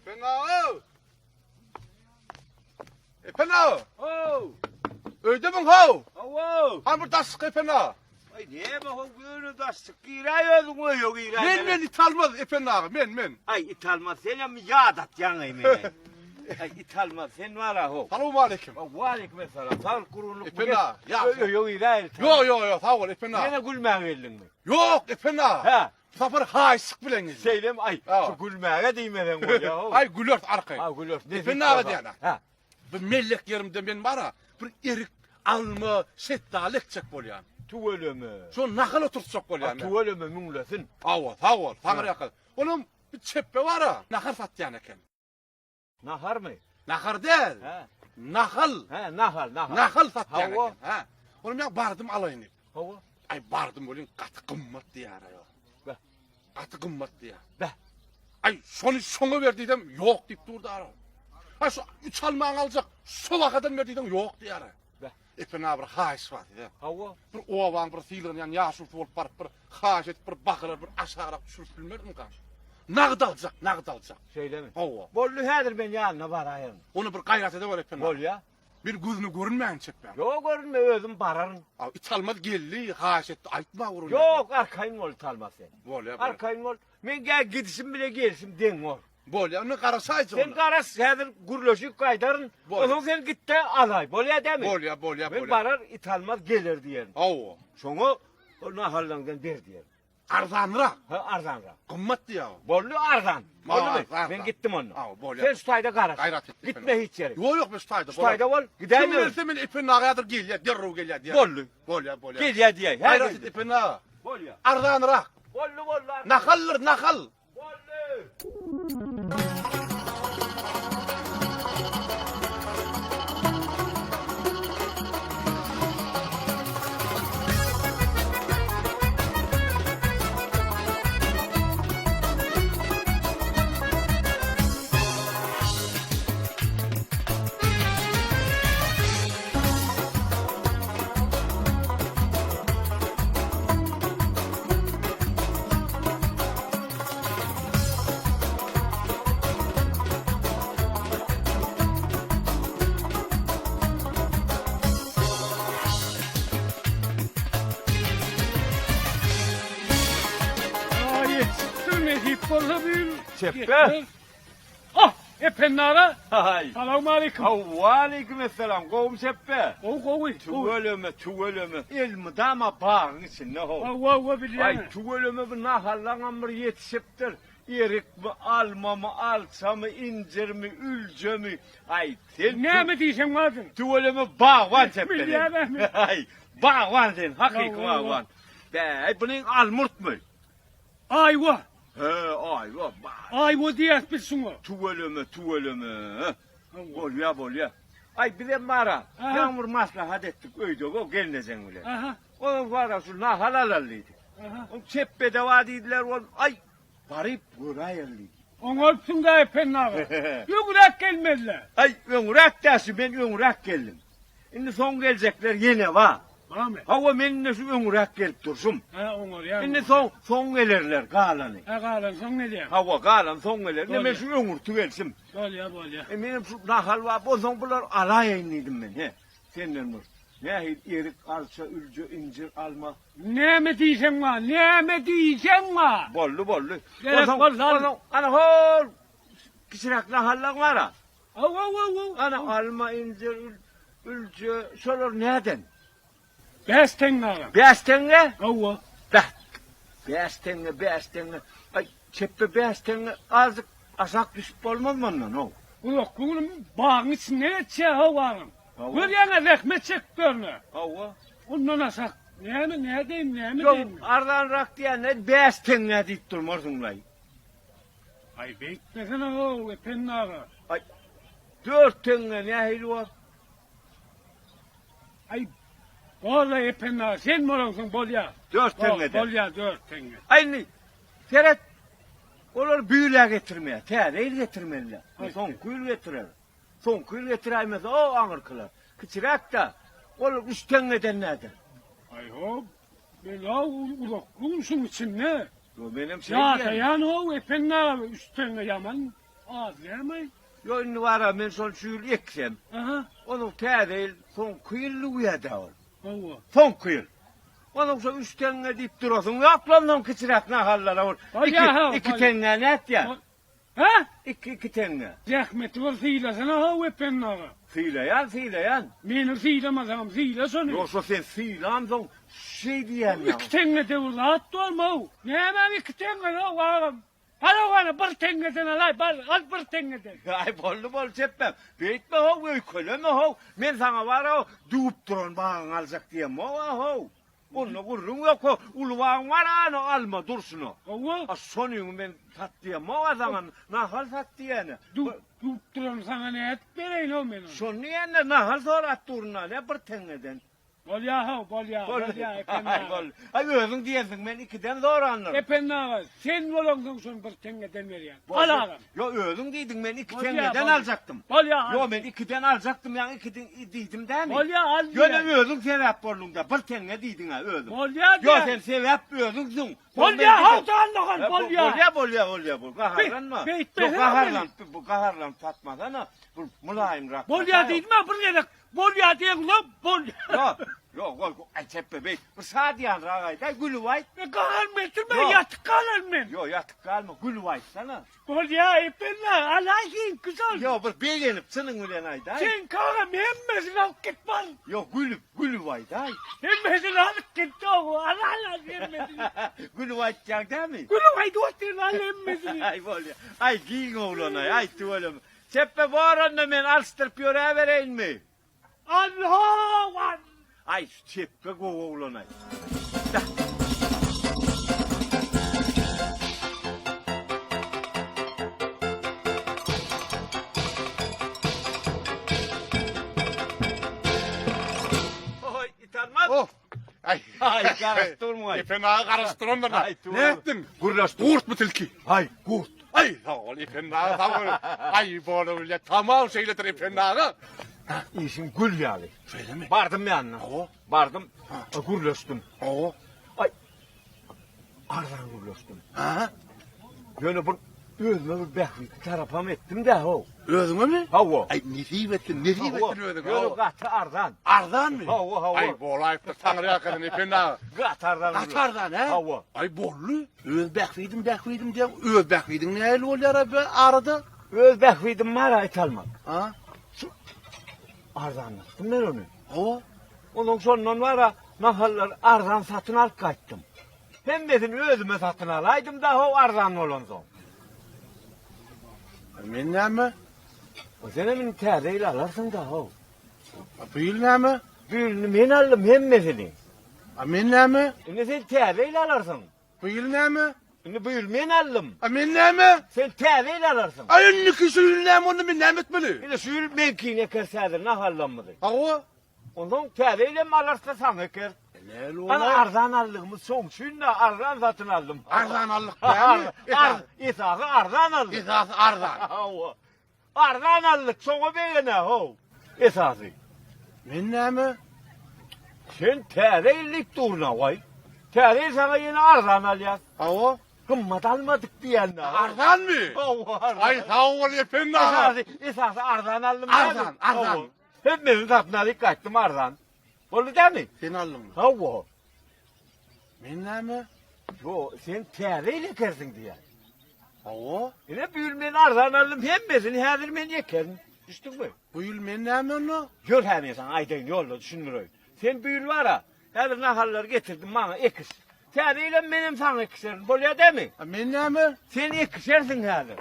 Epen aga! Epen aga! How! Öýdemiň how? Hawa! Han bir daş çyk Epen aga. Aý näme how ýöne daş çyk giräý özüň öýe giräý. Men men it almaz Epen aga men men. Aý it almaz senem ýadatýaň-aý meni. Aý it almaz sen bara how. Salowmaleýkim. Waleýkim essalam. Saglyk gurgunlyk. Epen aga. Ýa. Öýe giräý. Ýok ýok ýok sag bol Epen aga. Ýene gülmäge geldiňmi? Ýok Epen aga. Hä. Bu sapar haýyşlyk bilen geldim. Şeýlemi? Aý, şu gülmäge diýmeseň bolýa how. Aý güleris arkaýyn. Ha güleris. Epen aga diýýän. Hä. Bu mellek ýerimde men bar-a, bir erik, alma, şetdaly ekjek bolýan. Tüweleme. Şo nahal oturtjak bolýan men. Tüweleme müňlesin. Hawa, sag bol, taňryýalkasyn. Olam bir çepbe bar-a, nahal satýan eken. Naharmy? Nahar däl. Hä. Nahal. Hä, nahal, nahal. Nahal satýan Hawa. eken. Hä. Olam ýa bardym alaýyn diýip. Hawa. Aý bardym welin gaty gymmat diýýär aýol. Beh. Gaty gymmat diýýär. Beh. Aý şony şoňa ber diýsem ýok diýip durdy ara. Aý şu üç almaňy aljak, şo bahadan ber diýseň ýok diýýär. Beh. Epen aga bir haýyş bar size. Hawa. Bir obaň bir sylanýan ýaşulusy bolup baryp bir haýyş edip bir bahalar bir aşagrak düşürip bilmermikä? Nagt aljak, nagt aljak. Şeýlemi? Hawa. Boldy häzir men ýanyna baraýaryn. Ony bir gaýrat edeweri Epen aga. Bolýa. Bir gözüne görünmäýin çepbäň. Ýok görünme özüm bararyn. A Italmaz geldi, haýyş etdi, aýtma gurun. Ýok arkaýyn bol Italmaz sen. Bolýa, bolýa. Arkaýyn bol. Men gä gidişim bile gelişim deň bor. Bolýa, indi garaşaýjy Sen onda. garaş häzir gürleşip gaýdaryn. Bolýa. Onsoň sen gitde alaý. Bolýa dämi? Bolýa, bolýa, Men bolýa. barar Italmaz geler diýerin. Hawa. Şoňa o nahallaňdan ber diýerin. Arzanrak. Ha arzanrak. Gymmat diýýär o. Boldy arzan. Boldumy? Arzan. Men gitdim onda. Hawa, bolýar. Sen şu taýda garaş. Gaýrat et. Gitme hiç ýere. Ýok, ýok, men şu taýda. Şu taýda bol. Gidäýme. Kim gelse men Ependi aga häzir gelýär, derrew gelýär diýýär. Boldy. Bolýar, bolýar. Gelýär diýäý. Hä, Gaýrat et geldi. Ependi aga. Bolýar. Arzanrak. Boldy, boldy. arzan. Nahaldyr, nahal. Boldy. Ýetişipdir nesip bolsa bu ýyl. Çepbe. Ah, Ependi aga. Haý. Salowmaleýkim. Waleýkim essalam. Gowumy Çepbe? Gowy, gowy. Tüweleme, tüweleme. Elmydama bagyň içinde how. Hawa, hawa bilýän. Aý, tüweleme bu nahallaňam bir ýetişipdir. Erikmi, almamy, alçamy, injirmi, üljemi. Aý, sen Näme diýseň bardyr. Tüweleme bagban Çepbe. Bilýän. Aý, bagban sen, hakyky bagban. Bäý, bunyň almurtmy? Aýwa. He, aýwa. Aýwa diýýäs biz şuňa. Tüweleme, tüweleme. Bolýa, bolýa. Aý, bizem bara, ýaňy bir maslahat etdik öýde go gelnejeň bilen. Aha. Onuň bara şu nahal alaly diýdik. Aha. Oň çepbede bar diýdiler, ol aý, baryp göräýeli diýdik. Oňarypsyň-da Ependi aga. Öňräk gelmeli-dä. Aý, öňräk-dä şu, men öňräk geldim. Indi soň geljekler ýene bar. Barmy? Hawa, men indi şu öňräk gelip durşum. Hä, oňarýaň. Indi soň, soň gelerler galany. Hä, galany soň gelýär. Hawa, galany soň geler. Indi men Bolýar. şu öňürti gelşim. Bolýar, bolýar. E, menem şu nahal bar, onsoň bular alaýaýyn diýdim men, he. Senden bir nähili erik, alça, ülje, injir, alma. Näme diýseň bar, näme diýseň bar. Boldy, boldy. Gerek Onsoň, bolsa al. onsoň, ana hol kiçiräk nahallaň bar-a. Hawa, hawa, hawa. Ana alma, injir, ülje, şolar näden? Bäş teňňe aga. Bäş teňňe? Hawa. Bäh. Bäş teňňe, bäş teňňe. Aý, çepbe bäş teňňe azajyk aşak düşüp bolmazmy ondan, how? Uzakly günüm bagyň içinde geçýär, how agam. Hawa. Görýäň-ä zähmet çekip ýörün-ä. Hawa. Ondan aşak näme, nädeýin, näme Ýok, diýeýin? arzanrak diýende bäş teňňe diýip durmarsyň-laý. Aý, beýtmesene-how, Ependi aga. Aý, dört teňňe nähili bor? Aý, bor-la Ependi aga, sen bolansoň bolýar. Dört teňňe-de. Bolýar, dört teňňe. Aý, indi seret, olar bu ýyl-ä getirmeýär, täze ýyl getirmeli-dä. Soňky ýyl getirer. Soňky ýyl getiräýmese, o aňyrkylar. Kiçiräk-dä, ol üç teňňeden näder? Aý-ho, men-ä uzakly gün şuň içinde. Ýo, menem şeý diýýän. Ýaşaýan-ow, Ependi aga, üç teňňe ýaman. Az näme? Ýo indi bara men şony şu ýyl eksem. Aha. Onuň täze ýyl soňky ýyl lüwýä-dä ol. Hawa. Soňky ýyl. Onuň şo üç teňňe diýip durasyň ýok lan onuň kiçiräk nahallara ol. Bolýa, Iki, ha, iki bolýa. teňňä nätýä? Hä? Iki, iki teňňe. Zähmeti bir sylasana how Ependi aga. Sylaýan, sylaýan. Meni sylamasaňam syla şony. Ýok, şo sen sylamsoň şeý diýýän ýaňy. Iki teňňede bir zat bolma-ow. Nämäň iki teňňesi-ow agam. Halaw hany bir teňňeden alaý bar al bir teňňeden. Aý boldy boldy çepbem. Beýtme how öýkeleme how. Men saňa bar-ow düwüp duran bagyňy aljak diýemok-a how. Onda gürrüň ýok how. Uly bagyň bar ana alma durşuna. Hawa. A şonyňy men sat diýemok-a saňa nahal sat diýýän-ä. Düwüp durany saňa nädip bereýin-ow men ony. Şony diýýän-de nahal sorap durun-a ne bir teňňeden. Bolýa-how, bolýa, bolýa, Ependi aga. Bol. Aý, özüň diýensiň, men ikiden zorandyr. Ependi aga, sen bolaňsoň şony bir teňňeden berýän. Al agam. Ýo, özüň diýdiň, men iki Bolýa, teňňeden bolýa. aljakdym. Bolýa, al. Ýo, men ikiden aljakdym, ýaňy ikiden diýdim dämi? Bolýa, al Ýöne diýýän. özüň sebäp bolduň-da, bir teňňe diýdiň-ä özüň. Bolýa Ýo, diýýän. sen sebäp özüňsiň. Bolýa, how, janlagan, bolýa. Bolýa, bolýa, bolýa, bol. Gaharlanma. Beýtmesene Ýo, gaharlanyp, bu gaharlanyp satmasana. Bu mylaýymrak. Bolýa diýdim-ä bir gezek. Bolýa diýeňsoň bolýa. Ýok, ýok, goý, aý çepbe beý. Bir şadyýanrak aýt, aý gülüp aýt. E gaharym getirme, Ýok. ýatyk galaryn men. Ýok, ýatyk galma, gülüp aýtsana. Bolýa, Ependi, alaý seňki şol. Ýok, bir begenip çynyň bilen aýdaý. Seňki agam hemmesini alyp git bar. Ýok, gülüp, gülüp aýdaý. Hemmesini alyp git, al, al, al hemmesini. Gülüp aýtýaň dämi? Gülüp aýdyp otyryn, al hemmesini. Aý bolýa. Aý giň oglan-aý, aý tüweleme. Çepbe bor onda men alşdyryp ýöräbereýinmi? Allahu Aý şu çepbe gowy oglan-aý. Oý, italmaz. Oh. Ay. Ay garaşyp durmaý. Efen aga garaşyp durandyr. Ay, dur. Ne etdiň? Gürleşdim. Gurt mu tilki? Ay gurt. Ay sag ol Efen aga sag ol. Ay bola bilýä tamam şeýledir Efen aga. Işiň gül ýaly. Şeýlemi? Bardym ýanyna. Hawa. Bardym. Gürleşdim. Hawa. Ay arzan gürleşdim. Ha? Ýöne bir özüme bir bähbitli tarapam etdim de ho. Özüňemi? Hawa. Ay nesip etsin, nesip Hawa. etsin özüňe. Ýöne gaty arzan. Arzanmy? Hawa, hawa. Ay bolaýypdyr Taňry ýalkasyn Ependi aga. Gaty arzan. Gaty arzan, he? Hawa. Ay bolly. Öz bähbidim, bähbidim diýen, öz bähbidiň nähili bolýar abi arada? Öz bähbidim bar aýtalmak. Ha? Arzanlatdym men ony. Hawa. Onuň şondan bara nahallary arzan satyn alyp gaýtdym. Hemmesini özüme satyn alaýdym da ho arzan bolansoň. Men näme? O senem indi täze ýyl alarsyň da ho. Bu ýyl näme? Bu ýylyny men aldym hemmesini. A men näme? Indi sen täze ýyl alarsyň. Bu ýyl näme? Indi bu ýyl men aldym. A men näme? Sen täze ýyl alarsyň. A indiki şu ýyl näme onda men näme etmeli? Indi şu ýyl meňkini ekeris häzir nahallamyzy. Hawa. Onsoň täze ýyl hem alarys-da saňa ekeris. Nähili Ana bolar? arzan aldygymyz şoň üçin-de arzan satyn aldym. Arzan aldyk dämi? Ar, esasy arzan aldyk. Esasy arzan. Hawa. Arzan aldyk, şoňa begene, how. Esasy. Men näme? Sen täze ýyl diýip durna, waý. Täze ýyl saňa ýene arzan alýas. Hawa. Gymmat almadyk diýende. Arzanmy? Hawa, arzan. Ay sag bol Ependi aga. Esasy, esasy arzan aldym. Arzan, arzan. Hemmesini satyn alyp gaýtdym arzan. Boldy dämi? Sen aldyňmy? Hawa. Men näme? Yo, sen täze ýyl ekersiň diýýän. Hawa. Ine bu ýyl men arzan aldym hemmesini häzir men ekerin. Düşdüňmi? Bu ýyl men näme onda? Ýör hä men saňa aýdaýyn ýolda düşündireýin. Sen bu ýyl bara, häzir nahallary getirdim maňa ekiş. Täze ýylam menem saňa ekişerin. Bolýa dämi? A men näme? Sen ekişersiň häzir.